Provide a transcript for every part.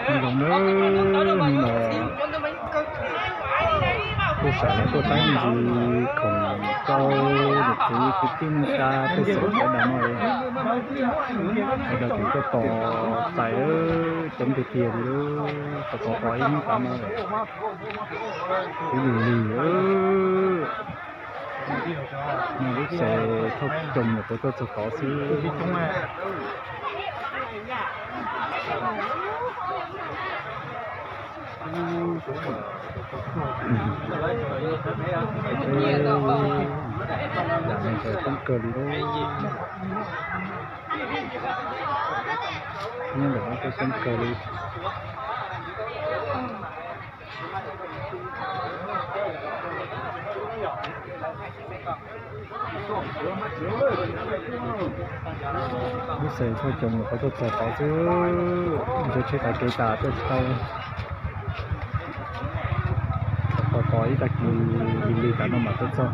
Zoo nawb, hnub no kuj sawv los tuaj saib ntsis khoom rau niam txiv kwv tij neej tsa pej xeem sawv daws no li. Sawv daws kuj tuaj tos txais coob tiag tiag li, tos tos tos ib hnub tas no lawm. Ib yam li no lub xeem thauj coo nyuam qhuav tuaj txog tod xwb. Coob kawg li, nyob ntawm no kuj coob kawg li. Lub xeem thauj coo nyuam qhuav tuaj txog tod xwb, nrhiav tsheb tav kev tas tuaj tsis tau. Tos tos ib tag kis li li tas no mam tuaj txog.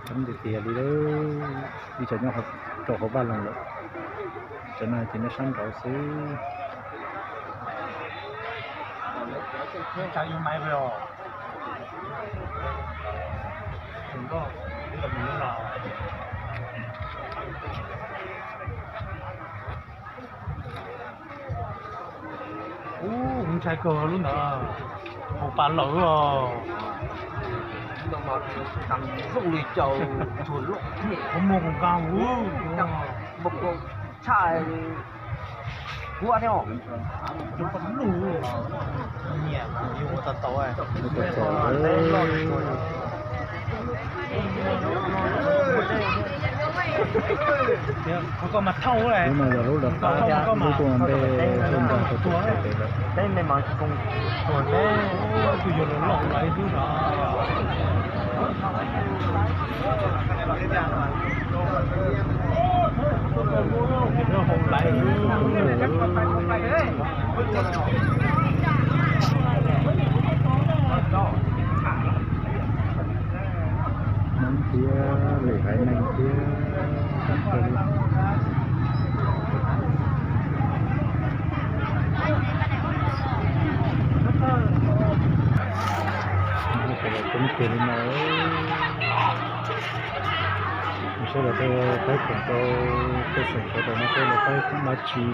Coob tiag tiag li lawm, ib cov nyob rau hauv vaj loog lawm, cov no ces nyob sab nraud xwb. Ub, ntshai kawg lub ntawd, hauv pas lawm os. Hauv muag kus nkaag, tshaj huab thiab. Nyiam yus ua tau tau. Lub no yog lub lawv qab lub tuaj ntej, lub nroog tuaj txog pem lawm. Tus yog lawv loj lawv xwb os. Hmoob thiab lwm haiv neeg thiab. Coob tiag li no. Sawv daws tuaj faib khoom rau pej xeem sawv daws no, tuaj faib khoom dab tsi.